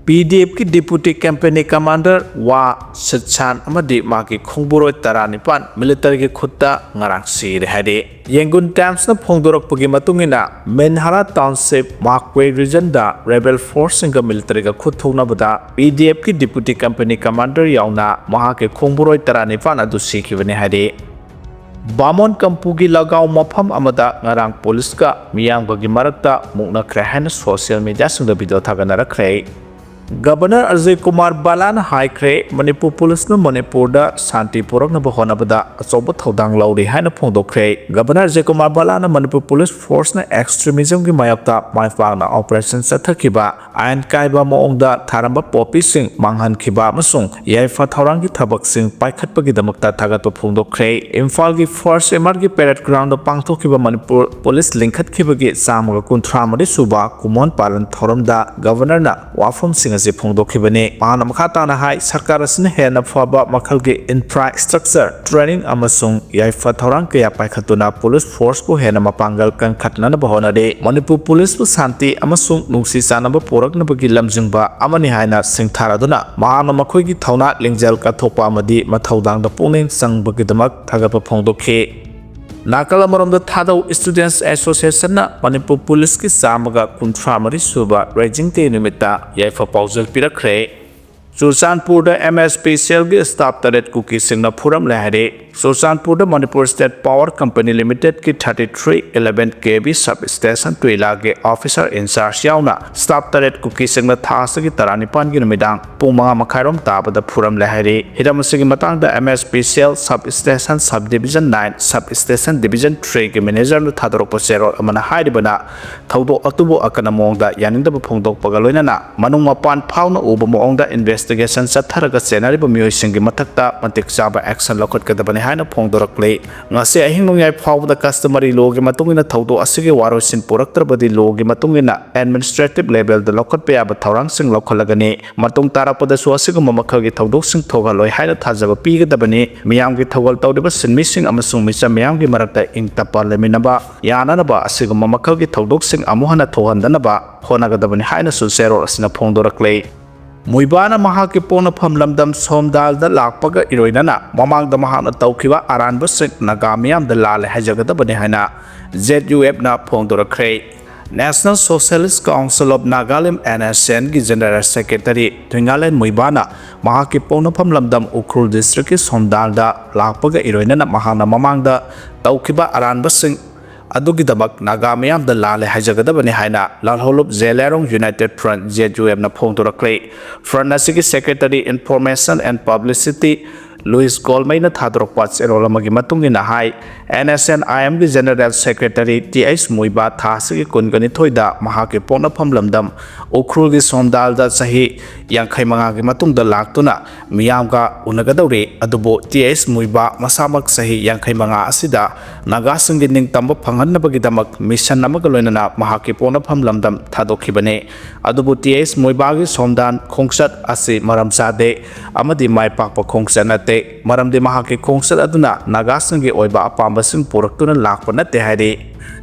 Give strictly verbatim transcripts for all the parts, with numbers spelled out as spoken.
ꯄꯤ ꯗꯤ ꯑꯦꯐꯀꯤ deputy company commander ꯋꯥ ꯁꯤꯠꯁꯥꯟ ꯑꯃꯗꯤ ꯃꯍꯥꯛꯀꯤ ꯈꯣꯡꯕꯨꯔꯣꯏ ꯇꯔꯥꯅꯤꯄꯥꯟ ꯃꯤꯂꯤꯇꯔꯤꯒꯤ ꯈꯨꯠꯇ ꯉꯔꯥꯡ ꯁꯤꯔꯦ ꯍꯥꯏꯔꯤ꯫ ꯌꯦꯡꯒꯨꯟ ꯇꯥꯏꯝꯁꯅ ꯐꯣꯡꯗꯣꯔꯛꯄꯒꯤ ꯃꯇꯨꯡ ꯏꯟꯅ, ꯃꯦꯟꯍꯥꯔꯥ ꯇꯥꯎꯟꯁꯤꯞ ꯃꯥꯛꯋꯦ ꯔꯤꯖꯟꯗ ꯔꯦꯕꯦꯜ ꯐꯣꯔꯁꯁꯤꯡꯒ ꯃꯤꯂꯤꯇꯔꯤꯒ ꯈꯨꯠ ꯊꯣꯛꯅꯕꯗ ꯄꯤ ꯗꯤ ꯑꯦꯐꯀꯤ ꯗꯤꯄꯨꯇꯤ ꯀꯝꯄꯦꯅꯤ ꯀꯃꯥꯟꯗꯔ ꯌꯥꯎꯅ ꯃꯍꯥꯛꯀꯤ ꯈꯣꯡꯕꯨꯔꯣꯏ ꯇꯔꯥꯅꯤꯄꯥꯟ ꯑꯗꯨ ꯁꯤꯈꯤꯕꯅꯤ ꯍꯥꯏꯔꯤ꯫ ꯕꯥꯃꯣꯟ ꯀꯝꯄꯨꯒꯤ ꯂꯒꯥꯎ ꯃꯐꯝ ꯑꯃꯗ ꯉꯔꯥꯡ ꯄꯨꯂꯤꯁꯀ ꯃꯤꯌꯥꯝꯒꯒꯤ ꯃꯔꯛꯇ ꯃꯨꯛꯅꯈ꯭ꯔꯦ ꯍꯥꯏꯅ social ꯃꯤꯗꯤꯌꯥꯁꯤꯡꯗ video ꯊꯥꯒꯠꯅꯔꯛꯈ꯭ꯔꯦ꯫ Governor Ajay Kumar ꯕꯂꯥꯅ ꯍꯥꯏꯈ꯭ꯔꯦ, ꯃꯅꯤꯄꯨꯔ ꯄꯨꯂꯤꯁꯅ ꯃꯅꯤꯄꯨꯔꯗ ꯁꯥꯟꯇꯤ ꯄꯨꯔꯛꯅꯕ ꯍꯣꯠꯅꯕꯗ ꯑꯆꯧꯕ ꯊꯧꯗꯥꯡ ꯂꯧꯔꯤ ꯍꯥꯏꯅ ꯐꯣꯡꯗꯣꯛꯈ꯭ꯔꯦ꯫ ꯒꯕꯔꯅꯔ ꯑꯖꯌ ꯀꯨꯃꯥꯔ ꯕꯂꯥꯅ ꯃꯅꯤꯄꯨꯔ ꯄꯨꯂꯤꯁ ꯐꯣꯔꯁꯅ ꯑꯦꯛꯁꯇ꯭ꯔꯤꯃꯤꯖꯝꯒꯤ ꯃꯥꯌꯣꯛꯇ ꯃꯥꯏ ꯄꯥꯛꯅ ꯑꯣꯄꯔꯦꯁꯟ ꯆꯠꯊꯈꯤꯕ, ꯑꯥꯏꯟ ꯀꯥꯏꯕ ꯃꯑꯣꯡꯗ ꯊꯥꯔꯝꯕ ꯄꯣꯄꯤꯁꯤꯡ ꯃꯥꯡꯍꯟꯈꯤꯕ ꯑꯃꯁꯨꯡ ꯌꯥꯏꯐ ꯊꯧꯔꯥꯡꯒꯤ ꯊꯕꯛꯁꯤꯡ ꯄꯥꯏꯈꯠꯄꯒꯤꯗꯃꯛꯇ ꯊꯥꯒꯠꯄ ꯐꯣꯡꯗꯣꯛꯈ꯭ꯔꯦ꯫ ꯏꯝꯐꯥꯜꯒꯤ ꯐꯥꯔꯁ ꯑꯦꯝ ꯑꯥꯔꯒꯤ ꯄꯦꯔꯦꯗ ꯒ꯭ꯔꯥꯎꯟꯗ ꯄꯥꯡꯊꯣꯛꯈꯤꯕ ꯃꯅꯤꯄꯨꯔ ꯄꯨꯂꯤꯁ ꯂꯤꯡꯈꯠꯈꯤꯕꯒꯤ ꯆꯥꯝꯃꯒ ꯀꯨꯟꯊ꯭ꯔꯥ ꯃꯔꯤ ꯁꯨꯕ ꯀꯨꯝꯑꯣꯟ ꯄꯥꯂꯟ ꯊꯧꯔꯝꯗ ꯒꯕꯔꯅꯔꯅ ꯋꯥꯐꯝꯁꯤꯡ ꯑꯁꯤ ꯐꯣꯡꯗꯣꯛꯈꯤꯕꯅꯤ꯫ ꯃꯍꯥꯛꯅ ꯃꯈꯥ ꯇꯥꯅ ꯍꯥꯏ, ꯁꯔꯀꯥꯔ ꯑꯁꯤꯅ ꯍꯦꯟꯅ ꯐꯕ ꯃꯈꯜꯒꯤ ꯏꯟꯐ꯭ꯔꯥꯁ꯭ꯇ꯭ꯔꯛꯆꯔ, ꯇ꯭ꯔꯦꯅꯤꯡ ꯑꯃꯁꯨꯡ ꯌꯥꯏꯐ ꯊꯧꯔꯥꯡ ꯀꯌꯥ ꯄꯥꯏꯈꯠꯇꯨꯅ ꯄꯨꯂꯤꯁ ꯐꯣꯔꯁꯄꯨ ꯍꯦꯟꯅ ꯃꯄꯥꯡꯒꯜ ꯀꯟꯈꯠꯅꯅꯕ ꯍꯣꯠꯅꯔꯤ꯫ ꯃꯅꯤꯄꯨꯔ ꯄꯨꯂꯤꯁꯄꯨ ꯁꯥꯟꯇꯤ ꯑꯃꯁꯨꯡ ꯅꯨꯡꯁꯤ ꯆꯥꯟꯅꯕ ꯄꯨꯔꯛꯅꯕꯒꯤ ꯂꯝꯖꯤꯡꯕ ꯑꯃꯅꯤ ꯍꯥꯏꯅ ꯁꯤꯡꯊꯥꯔꯗꯨꯅ, ꯃꯍꯥꯛꯅ ꯃꯈꯣꯏꯒꯤ ꯊꯧꯅꯥ ꯂꯤꯡꯖꯦꯜ ꯀꯠꯊꯣꯛꯄ ꯑꯃꯗꯤ ꯃꯊꯧꯗꯥꯡꯗ ꯄꯨꯛꯅꯤꯡ ꯆꯪꯕꯒꯤꯗꯃꯛ ꯊꯥꯒꯠꯄ ꯐꯣꯡꯗꯣꯛꯈꯤ꯫ ꯅꯥꯀꯜ ꯑꯃꯔꯣꯝꯗ, ꯊꯥꯗꯧ ꯁ꯭ꯇꯨꯗꯦꯟꯠꯁ ꯑꯦꯁꯣꯁꯤꯌꯦꯁꯟꯅ ꯃꯅꯤꯄꯨꯔ ꯄꯨꯂꯤꯁꯀꯤ ꯆꯥꯝꯃꯒ ꯀꯨꯟꯊ꯭ꯔꯥ ꯃꯔꯤ ꯁꯨꯕ ꯔꯥꯏꯖꯤꯡ ꯗꯦ ꯅꯨꯃꯤꯠꯇ ꯌꯥꯏꯐ ꯄꯥꯎꯖꯦꯜ ꯄꯤꯔꯛꯈ꯭ꯔꯦ꯫ ꯆꯨꯔꯆꯥꯟꯄꯨꯔꯗ ꯑꯦꯝ ꯑꯦꯁ ꯄꯤ ꯁꯤ ꯑꯦꯜꯒꯤ ꯁ꯭ꯇꯥꯐ ꯇꯔꯦꯠ ꯀꯨꯀꯤꯁꯤꯡꯅ ꯐꯨꯔꯝꯂꯦ ꯍꯥꯏꯔꯦ꯫ ꯆꯨꯔꯆꯥꯟꯄꯨꯔꯗ ꯃꯅꯤꯄꯨꯔ ꯁ꯭ꯇꯦꯠ ꯄꯥꯋꯔ ꯀꯝꯄꯅꯤ ꯂꯤꯃꯤꯇꯦꯗꯀꯤ thirty three eleven K V sub station ꯇꯨꯏꯂꯥꯒꯤ ꯑꯣꯐꯤꯁꯔ ꯏꯟꯆꯥꯔꯖ ꯌꯥꯎꯅ ꯁ꯭ꯇꯥꯐ ꯇꯔꯦꯠ ꯀꯨꯀꯤꯁꯤꯡꯅ ꯊꯥ ꯑꯁꯤꯒꯤ ꯇꯔꯥꯅꯤꯄꯥꯟꯒꯤ ꯅꯨꯃꯤꯗꯥꯡ ꯄꯨꯡ ꯃꯉꯥ ꯃꯈꯥꯏꯔꯣꯝ ꯇꯥꯕꯗ ꯐꯨꯔꯝꯂꯦ ꯍꯥꯏꯔꯤ꯫ ꯍꯤꯔꯝ ꯑꯁꯤꯒꯤ ꯃꯇꯥꯡꯗ M S P C L sub station sub division nine sub station division threeꯒꯤ ꯃꯦꯅꯦꯖꯔꯅ ꯊꯥꯗꯣꯔꯛꯄ ꯆꯦꯔꯣꯜ ꯑꯃꯅ ꯍꯥꯏꯔꯤꯕꯅ, ꯊꯧꯗꯣꯛ ꯑꯗꯨꯕꯨ ꯑꯀꯟꯕ ꯃꯑꯣꯡꯗ ꯌꯥꯅꯤꯡꯗꯕ ꯐꯣꯡꯗꯣꯛꯄꯒ ꯂꯣꯏꯅꯅ ꯃꯅꯨꯡ ꯃꯄꯥꯟ ꯐꯥꯎꯅ ꯎꯕ ꯃꯑꯣꯡꯗ ꯏꯟꯚꯦꯁꯇꯤꯒꯦꯁꯟ ꯆꯠꯊꯔꯒ ꯆꯦꯟꯅꯔꯤꯕ ꯃꯤꯑꯣꯏꯁꯤꯡꯒꯤ ꯃꯊꯛꯇ ꯃꯇꯤꯛ ꯆꯥꯕ ꯑꯦꯛꯁꯟ ꯂꯧꯈꯠꯀꯗꯕꯅꯤ ꯍꯥꯏꯅ ꯐꯣꯡꯗꯣꯔꯛꯂꯤ꯫ ꯉꯁꯤ ꯑꯍꯤꯡ ꯅꯣꯡꯌꯥꯏ ꯐꯥꯎꯕꯗ ꯀꯁꯇꯃꯔꯤ ꯂꯣꯒꯤ ꯃꯇꯨꯡ ꯏꯟꯅ ꯊꯧꯗꯣꯛ ꯑꯁꯤꯒꯤ ꯋꯥꯔꯣꯏꯁꯤꯟ ꯄꯨꯔꯛꯇ꯭ꯔꯕꯗꯤ ꯂꯣꯒꯤ ꯃꯇꯨꯡ ꯏꯟꯅ ꯑꯦꯗꯃꯤꯅꯤꯁꯇ꯭ꯔꯦꯇꯤꯚ ꯂꯦꯚꯦꯜꯗ ꯂꯧꯈꯠꯄ ꯌꯥꯕ ꯊꯧꯔꯥꯡꯁꯤꯡ ꯂꯧꯈꯠꯂꯒꯅꯤ꯫ ꯃꯇꯨꯡ ꯇꯥꯔꯛꯄꯗꯁꯨ ꯑꯁꯤꯒꯨꯝꯕ ꯃꯈꯜꯒꯤ ꯊꯧꯗꯣꯛꯁꯤꯡ ꯊꯣꯛꯍꯜꯂꯣꯏ ꯍꯥꯏꯅ ꯊꯥꯖꯕ ꯄꯤꯒꯗꯕꯅꯤ꯫ ꯃꯤꯌꯥꯝꯒꯤ ꯊꯧꯒꯜ ꯇꯧꯔꯤꯕ ꯁꯤꯟꯃꯤꯁꯤꯡ ꯑꯃꯁꯨꯡ ꯃꯤꯆꯝ ꯃꯤꯌꯥꯝꯒꯤ ꯃꯔꯛꯇ ꯏꯪ ꯇꯞꯄ ꯂꯩꯃꯤꯟꯅꯕ ꯌꯥꯅꯅꯕ ꯑꯁꯤꯒꯨꯝꯕ ꯃꯈꯜꯒꯤ ꯊꯧꯗꯣꯛꯁꯤꯡ ꯑꯃꯨꯛ ꯍꯟꯅ ꯊꯣꯛꯍꯟꯗꯅꯕ ꯍꯣꯠꯅꯒꯗꯕꯅꯤ ꯍꯥꯏꯅꯁꯨ ꯆꯦꯔꯣꯜ ꯑꯁꯤꯅ ꯐꯣꯡꯗꯣꯔꯛꯂꯤ꯫ ꯃꯨꯏꯕꯥꯅ ꯃꯍꯥꯛꯀꯤ ꯄꯣꯛꯅꯐꯝ ꯂꯝꯗꯝ ꯁꯣꯝꯗꯥꯜꯗ ꯂꯥꯛꯄꯒ ꯏꯔꯣꯏꯅꯅ ꯃꯃꯥꯡꯗ ꯃꯍꯥꯛꯅ ꯇꯧꯈꯤꯕ ꯑꯔꯥꯟꯕꯁꯤꯡ ꯅꯥꯒꯥ ꯃꯤꯌꯥꯝꯗ ꯂꯥꯜꯂꯦ ꯍꯥꯏꯖꯒꯗꯕꯅꯤ ꯍꯥꯏꯅ Z U F ꯅ ꯐꯣꯡꯗꯣꯔꯛꯈ꯭ꯔꯦ꯫ National Socialist Council of Nagaland, N S N ꯒꯤ General Secretary ꯊꯨꯏꯉꯥꯂꯦꯟ ꯃꯨꯏꯕꯥꯅ ꯃꯍꯥꯛꯀꯤ ꯄꯣꯛꯅꯐꯝ ꯂꯝꯗꯝ ꯎꯈ꯭ꯔꯨꯜ district ꯀꯤ ꯁꯣꯝꯗꯥꯜꯗ ꯂꯥꯛꯄꯒ ꯏꯔꯣꯏꯅꯅ ꯃꯍꯥꯛꯅ ꯃꯃꯥꯡꯗ ꯇꯧꯈꯤꯕ ꯑꯔꯥꯟꯕꯁꯤꯡ ꯑꯗꯨꯒꯤꯗꯃꯛ ꯅꯥꯒꯥ ꯃꯤꯌꯥꯝꯗ ꯂꯥꯜꯂꯦ ꯍꯥꯏꯖꯒꯗꯕꯅꯤ ꯍꯥꯏꯅ ꯂꯥꯜꯍꯧꯂꯨꯞ ꯖꯦꯂꯦꯔꯣꯡ United Front, Z U F ꯅ ꯐꯣꯡꯗꯣꯔꯛꯂꯤ꯫ Front ꯑꯁꯤꯒꯤ Secretary Information and Publicity Louis ꯒꯣꯜꯃꯩꯅ ꯊꯥꯗꯣꯔꯛꯄ ꯆꯦꯔꯣꯜ ꯑꯃꯒꯤ ꯃꯇꯨꯡ ꯏꯟꯅ ꯍꯥꯏ, N S N I M ꯒꯤ General Secretary T H ꯃꯨꯏꯕꯥ ꯊꯥ ꯑꯁꯤꯒꯤ ꯀꯨꯟꯒ ꯅꯤꯊꯣꯏꯗ ꯃꯍꯥꯛꯀꯤ ꯄꯣꯛꯅꯐꯝ ꯂꯝꯗꯝ ꯎꯈ꯭ꯔꯨꯜꯒꯤ ꯁꯣꯝꯗꯥꯜꯗ ꯆꯍꯤ ꯌꯥꯡꯈꯩ ꯃꯉꯥꯒꯤ ꯃꯇꯨꯡꯗ ꯂꯥꯛꯇꯨꯅ ꯃꯤꯌꯥꯝꯒ ꯎꯅꯒꯗꯧꯔꯤ꯫ ꯑꯗꯨꯕꯨ T H ꯃꯨꯏꯕꯥ ꯃꯁꯥꯃꯛ ꯆꯍꯤ ꯌꯥꯡꯈꯩ ꯃꯉꯥ ꯑꯁꯤꯗ ꯅꯥꯒꯥꯁꯤꯡꯒꯤ ꯅꯤꯡꯇꯝꯕ ꯐꯪꯍꯟꯅꯕꯒꯤꯗꯃꯛ mission ꯑꯃꯒ ꯂꯣꯏꯅꯅ ꯃꯍꯥꯛꯀꯤ ꯄꯣꯛꯅꯐꯝ ꯂꯝꯗꯝ ꯊꯥꯗꯣꯛꯈꯤꯕꯅꯤ꯫ ꯑꯗꯨꯕꯨ T H ꯃꯨꯏꯕꯥꯒꯤ ꯁꯣꯝꯗꯥꯟ ꯈꯣꯡꯆꯠ ꯑꯁꯤ ꯃꯔꯝ ꯆꯥꯗꯦ ꯑꯃꯗꯤ ꯃꯥꯏ ꯄꯥꯛꯄ ꯈꯣꯡꯆꯠ ꯅꯠꯇꯦ, ꯃꯔꯝꯗꯤ ꯃꯍꯥꯛꯀꯤ ꯈꯣꯡꯆꯠ ꯑꯗꯨꯅ ꯅꯥꯒꯥꯁꯤꯡꯒꯤ ꯑꯣꯏꯕ ꯑꯄꯥꯝꯕꯁꯤꯡ ꯄꯨꯔꯛꯇꯨꯅ ꯂꯥꯛꯄ ꯅꯠꯇꯦ ꯍꯥꯏꯔꯤ꯫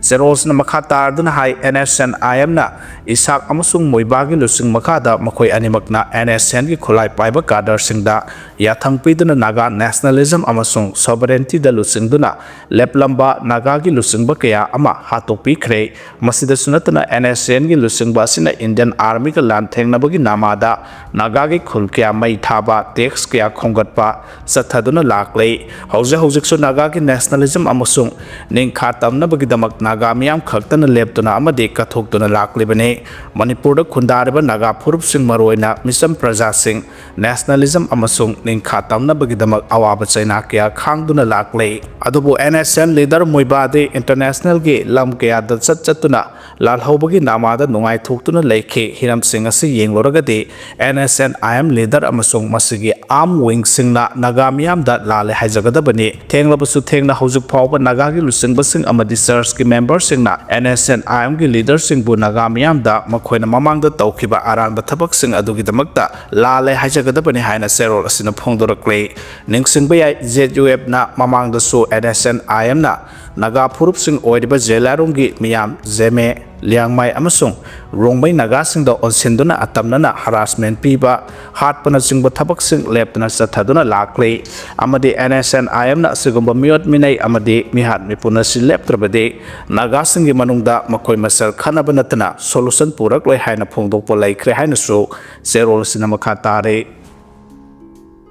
ꯆꯦꯔꯣꯜꯁꯤꯅ ꯃꯈꯥ ꯇꯥꯔꯗꯨꯅ ꯍꯥꯏ, N S N I M ꯅ ꯏꯁꯥꯛ ꯑꯃꯁꯨꯡ ꯃꯨꯏꯕꯥꯒꯤ ꯂꯨꯆꯤꯡ ꯃꯈꯥꯗ ꯃꯈꯣꯏ ꯑꯅꯤꯃꯛꯅ N S N ꯒꯤ ꯈꯨꯠꯂꯥꯏ ꯄꯥꯏꯕ cadre ꯁꯤꯡꯗ ꯌꯥꯊꯪ ꯄꯤꯗꯨꯅ ꯅꯥꯒꯥ nationalism ꯑꯃꯁꯨꯡ sovereignty ꯗ ꯂꯨꯆꯤꯡꯗꯨꯅ ꯂꯦꯞꯂꯝꯕ ꯅꯥꯒꯥꯒꯤ ꯂꯨꯆꯤꯡꯕ ꯀꯌꯥ ꯑꯃ ꯍꯥꯠꯇꯣꯛꯄꯤꯈ꯭ꯔꯦ꯫ ꯃꯁꯤꯗꯁꯨ ꯅꯠꯇꯅ N S N ꯒꯤ ꯂꯨꯆꯤꯡꯕ ꯑꯁꯤꯅ Indian Army ꯒ ꯂꯥꯟꯊꯦꯡꯅꯕꯒꯤ ꯅꯃꯥꯗ ꯅꯥꯒꯥꯒꯤ ꯈꯨꯜ ꯀꯌꯥ ꯃꯩ ꯊꯥꯕ, tax ꯀꯌꯥ ꯈꯣꯝꯒꯠꯄ ꯆꯠꯊꯗꯨꯅ ꯂꯥꯛꯂꯦ꯫ ꯍꯧꯖꯤꯛ ꯍꯧꯖꯤꯛꯁꯨ ꯅꯥꯒꯥꯒꯤ nationalism ꯑꯃꯁꯨꯡ ꯅꯤꯡꯈꯥ ꯇꯝꯅꯕꯒꯤꯗꯃꯛ ꯅꯥꯒꯥ ꯃꯤꯌꯥꯝ ꯈꯛꯇꯅ ꯂꯦꯞꯇꯨꯅ ꯑꯃꯗꯤ ꯀꯠꯊꯣꯛꯇꯨꯅ ꯂꯥꯛꯂꯤꯕꯅꯤ꯫ ꯃꯅꯤꯄꯨꯔꯗ ꯈꯨꯟꯗꯥꯔꯤꯕ ꯅꯥꯒꯥ ꯐꯨꯔꯨꯞꯁꯤꯡ, ꯃꯔꯨꯑꯣꯏꯅ ꯃꯤꯆꯝ ꯄ꯭ꯔꯖꯥꯁꯤꯡ, nationalism ꯑꯃꯁꯨꯡ ꯅꯤꯡꯈꯥ ꯇꯝꯅꯕꯒꯤꯗꯃꯛ ꯑꯋꯥꯕ ꯆꯩꯅꯥ ꯀꯌꯥ ꯈꯥꯡꯗꯨꯅ ꯂꯥꯛꯂꯦ꯫ ꯑꯗꯨꯕꯨ N S N leader ꯃꯨꯏꯕꯥꯗꯤ international ꯒꯤ ꯂꯝ ꯀꯌꯥꯗ ꯆꯠ ꯆꯠꯇꯨꯅ ꯂꯥꯜꯍꯧꯕꯒꯤ ꯅꯃꯥꯗ ꯅꯨꯡꯉꯥꯏꯊꯣꯛꯇꯨꯅ ꯂꯩꯈꯤ꯫ ꯍꯤꯔꯝꯁꯤꯡ ꯑꯁꯤ ꯌꯦꯡꯂꯨꯔꯒꯗꯤ N S N I M leader ꯑꯃꯁꯨꯡ ꯃꯁꯤꯒꯤ arm wing ꯁꯤꯡꯅ ꯅꯥꯒꯥ ꯃꯤꯌꯥꯝꯗ ꯂꯥꯜꯂꯦ ꯍꯥꯏꯖꯒꯗꯕꯅꯤ꯫ ꯊꯦꯡꯂꯕꯁꯨ ꯊꯦꯡꯅ ꯍꯧꯖꯤꯛ ꯐꯥꯎꯕ ꯅꯥꯒꯥꯒꯤ ꯂꯨꯆꯤꯡꯕꯁꯤꯡ ꯑꯃꯗꯤ church ꯀꯤ member ꯁꯤꯡꯅ N S N I M ꯒꯤ leader ꯁꯤꯡꯕꯨ ꯅꯥꯒꯥ ꯃꯤꯌꯥꯝꯗ ꯃꯈꯣꯏꯅ ꯃꯃꯥꯡꯗ ꯇꯧꯈꯤꯕ ꯑꯔꯥꯟꯕ ꯊꯕꯛꯁꯤꯡ ꯑꯗꯨꯒꯤꯗꯃꯛꯇ ꯂꯥꯜꯂꯦ ꯍꯥꯏꯖꯒꯗꯕꯅꯤ ꯍꯥꯏꯅ ꯆꯦꯔꯣꯜ ꯑꯁꯤꯅ ꯐꯣꯡꯗꯣꯔꯛꯂꯤ꯫ ꯅꯤꯡꯁꯤꯡꯕ ꯌꯥꯏ, Z U F ꯅ ꯃꯃꯥꯡꯗꯁꯨ N S N I M ꯅ ꯅꯥꯒꯥ ꯐꯨꯔꯨꯞꯁꯤꯡ ꯑꯣꯏꯔꯤꯕ ꯖꯦꯂꯥꯔꯣꯡꯒꯤ ꯃꯤꯌꯥꯝ ꯖꯦꯃꯦ, ꯂꯤꯌꯥꯡꯃꯥꯏ ꯑꯃꯁꯨꯡ ꯔꯣꯡꯃꯩ ꯅꯥꯒꯥꯁꯤꯡꯗ ꯑꯣꯟꯁꯤꯟꯗꯨꯅ ꯑꯇꯝꯅꯅ harassment ꯄꯤꯕ, ꯍꯥꯠꯄꯅꯆꯤꯡꯕ ꯊꯕꯛꯁꯤꯡ ꯂꯦꯞꯇꯅ ꯆꯠꯊꯗꯨꯅ ꯂꯥꯛꯂꯤ꯫ ꯑꯃꯗꯤ NSCN-IM-ꯅ ꯑꯁꯤꯒꯨꯝꯕ ꯃꯤꯑꯣꯠ ꯃꯤꯅꯩ ꯑꯃꯗꯤ ꯃꯤꯍꯥꯠ ꯃꯤꯄꯨꯟ ꯑꯁꯤ ꯂꯦꯞꯇ꯭ꯔꯕꯗꯤ ꯅꯥꯒꯥꯁꯤꯡꯒꯤ ꯃꯅꯨꯡꯗ ꯃꯈꯣꯏ ꯃꯁꯦꯜ ꯈꯠꯅꯕ ꯅꯠꯇꯅ solution ꯄꯨꯔꯛꯂꯣꯏ ꯍꯥꯏꯅ ꯐꯣꯡꯗꯣꯛꯄ ꯂꯩꯈ꯭ꯔꯦ ꯍꯥꯏꯅꯁꯨ ꯆꯦꯔꯣꯜ ꯑꯁꯤꯅ ꯃꯈꯥ ꯇꯥꯔꯤ꯫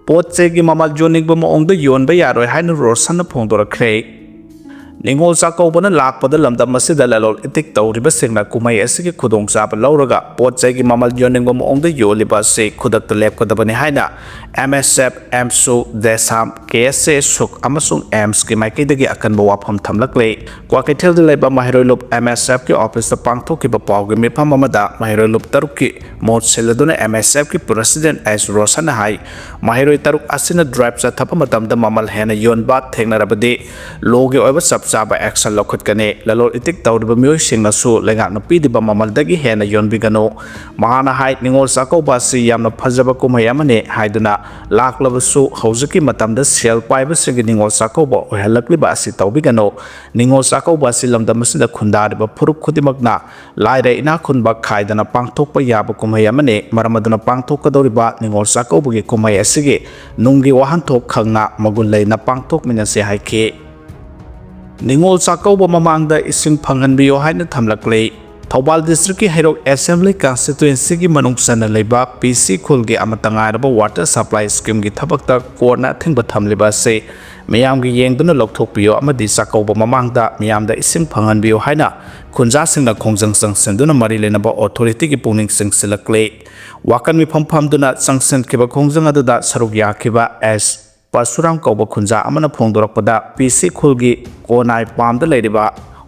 ꯄꯣꯠ ꯆꯩꯒꯤ ꯃꯃꯜ ꯌꯣꯟꯅꯤꯡꯕ ꯃꯑꯣꯡꯗ ꯌꯣꯟꯕ ꯌꯥꯔꯣꯏ ꯍꯥꯏꯅ ꯔꯣꯁꯟꯅ ꯐꯣꯡꯗꯣꯔꯛꯈ꯭ꯔꯦ꯫ ꯅꯤꯉꯣꯜ ꯆꯥꯛꯀꯧꯕꯅ ꯂꯥꯛꯄꯗ ꯂꯝꯗꯝ ꯑꯁꯤꯗ ꯂꯂꯣꯟ ꯏꯇꯤꯛ ꯇꯧꯔꯤꯕꯁꯤꯡꯅ ꯀꯨꯝꯍꯩ ꯑꯁꯤꯒꯤ ꯈꯨꯗꯣꯡꯆꯥꯕ ꯂꯧꯔꯒ ꯄꯣꯠ ꯆꯩꯒꯤ ꯃꯃꯜ ꯌꯣꯟꯅꯤꯡꯕ ꯃꯑꯣꯡꯗ ꯌꯣꯜꯂꯤꯕ ꯑꯁꯤ ꯈꯨꯗꯛꯇ ꯂꯦꯞꯀꯗꯕꯅꯤ ꯍꯥꯏꯅ MSF, AMSU, DESAM, KSA, SUK ꯑꯃꯁꯨꯡ AMS-ꯀꯤ ꯃꯥꯏꯀꯩꯗꯒꯤ ꯑꯀꯟꯕ ꯋꯥꯐꯝ ꯊꯝꯂꯛꯂꯦ꯫ ꯀ꯭ꯋꯥꯀꯩꯊꯦꯜꯗ ꯂꯩꯕ ꯃꯍꯩꯔꯣꯏ ꯂꯨꯞ MSF-ꯀꯤ office-ꯇ ꯄꯥꯡꯊꯣꯛꯈꯤꯕ ꯄꯥꯎꯒꯤ ꯃꯤꯐꯝ ꯑꯃꯗ ꯃꯍꯩꯔꯣꯏ ꯂꯨꯞ ꯇꯔꯨꯛꯀꯤ ꯃꯍꯨꯠ ꯁꯤꯜꯂꯗꯨꯅ MSF-ꯀꯤ president S ꯔꯣꯁꯟꯅ ꯍꯥꯏ, ꯃꯍꯩꯔꯣꯏ ꯇꯔꯨꯛ ꯑꯁꯤꯅ drive ꯆꯠꯊꯕ ꯃꯇꯝꯗ ꯃꯃꯜ ꯍꯦꯟꯅ ꯌꯣꯟꯕ ꯊꯦꯡꯅꯔꯕꯗꯤ ꯂꯣꯒꯤ ꯑꯣꯏꯕ ꯆꯞ ꯆꯥꯕ action ꯂꯧꯈꯠꯀꯅꯤ꯫ ꯂꯂꯣꯟ ꯏꯇꯤꯛ ꯇꯧꯔꯤꯕ ꯃꯤꯑꯣꯏꯁꯤꯡꯅꯁꯨ ꯂꯩꯉꯥꯛꯅ ꯄꯤꯔꯤꯕ ꯃꯃꯜꯗꯒꯤ ꯍꯦꯟꯅ ꯌꯣꯟꯕꯤꯒꯅꯨ꯫ ꯃꯍꯥꯛꯅ ꯍꯥꯏ, ꯅꯤꯉꯣꯜ ꯆꯥꯛꯀꯧꯕ ꯑꯁꯤ ꯌꯥꯝꯅ ꯐꯖꯕ ꯀꯨꯝꯍꯩ ꯑꯃꯅꯤ ꯍꯥꯏꯗꯨꯅ ꯂꯥꯛꯂꯕꯁꯨ ꯍꯧꯖꯤꯛꯀꯤ ꯃꯇꯝꯗ ꯁꯦꯜ ꯄꯥꯏꯕꯁꯤꯡꯒꯤ ꯅꯤꯉꯣꯜ ꯆꯥꯛꯀꯧꯕ ꯑꯣꯏꯍꯜꯂꯛꯂꯤꯕ ꯑꯁꯤ ꯇꯧꯕꯤꯒꯅꯨ꯫ ꯅꯤꯉꯣꯜ ꯆꯥꯛꯀꯧꯕ ꯑꯁꯤ ꯂꯝꯗꯝ ꯑꯁꯤꯗ ꯈꯨꯟꯗꯥꯔꯤꯕ ꯐꯨꯔꯨꯞ ꯈꯨꯗꯤꯡꯃꯛꯅ ꯂꯥꯏꯔ ꯏꯅꯥꯛ ꯈꯨꯟꯕ ꯈꯥꯏꯗꯅ ꯄꯥꯡꯊꯣꯛꯄ ꯌꯥꯕ ꯀꯨꯝꯍꯩ ꯑꯃꯅꯤ꯫ ꯃꯔꯝ ꯑꯗꯨꯅ ꯄꯥꯡꯊꯣꯛꯀꯗꯧꯔꯤꯕ ꯅꯤꯉꯣꯜ ꯆꯥꯛꯀꯧꯕꯒꯤ ꯀꯨꯝꯍꯩ ꯑꯁꯤꯒꯤ ꯅꯨꯡꯒꯤ ꯋꯥꯍꯟꯊꯣꯛ ꯈꯪꯅ ꯃꯒꯨꯟ ꯂꯩꯅ ꯄꯥꯡꯊꯣꯛꯃꯤꯟꯅꯁꯤ ꯍꯥꯏꯈꯤ꯫ ꯅꯤꯉꯣꯜ ꯆꯥꯛꯀꯧꯕ ꯃꯃꯥꯡꯗ ꯏꯁꯤꯡ ꯐꯪꯍꯟꯕꯤꯌꯨ ꯍꯥꯏꯅ ꯊꯝꯂꯛꯂꯤ꯫ ꯊꯧꯕꯥꯜ district-ꯀꯤ ꯍꯩꯔꯣꯛ Assembly constituency-ꯒꯤ ꯃꯅꯨꯡ ꯆꯟꯅ ꯂꯩꯕ ꯄꯤ ꯁꯤ ꯈꯨꯜꯒꯤ ꯑꯃꯠꯇ ꯉꯥꯏꯔꯕ water supply scheme-ꯒꯤ ꯊꯕꯛꯇ court-ꯅ ꯑꯊꯤꯡꯕ ꯊꯝꯂꯤꯕ ꯑꯁꯤ ꯃꯤꯌꯥꯝꯒꯤ ꯌꯦꯡꯗꯨꯅ ꯂꯧꯊꯣꯛꯄꯤꯌꯨ ꯑꯃꯗꯤ ꯆꯥꯛꯀꯧꯕ ꯃꯃꯥꯡꯗ ꯃꯤꯌꯥꯝꯗ ꯏꯁꯤꯡ ꯐꯪꯍꯟꯕꯤꯌꯨ ꯍꯥꯏꯅ ꯈꯨꯟꯖꯥꯁꯤꯡꯅ ꯈꯣꯡꯖꯪ ꯆꯪꯁꯤꯟꯗꯨꯅ ꯃꯔꯤ ꯂꯩꯅꯕ authority-ꯒꯤ ꯄꯨꯛꯅꯤꯡ ꯆꯤꯡꯁꯤꯜꯂꯛꯂꯤ꯫ ꯋꯥꯀꯟ ꯃꯤꯐꯝ ꯐꯝꯗꯨꯅ ꯆꯪꯁꯤꯟꯈꯤꯕ ꯈꯣꯡꯖꯪ ꯑꯗꯨꯗ ꯁꯔꯨꯛ ꯌꯥꯈꯤꯕ ꯑꯦꯁ ꯄꯔꯁꯨꯔꯥꯝ ꯀꯧꯕ ꯈꯨꯟꯖꯥ ꯑꯃꯅ ꯐꯣꯡꯗꯣꯔꯛꯄꯗ, ꯄꯤ ꯁꯤ ꯈꯨꯜꯒꯤ ꯀꯣꯅꯥꯏ ꯄꯥꯝꯗ ꯂꯩꯔꯤꯕ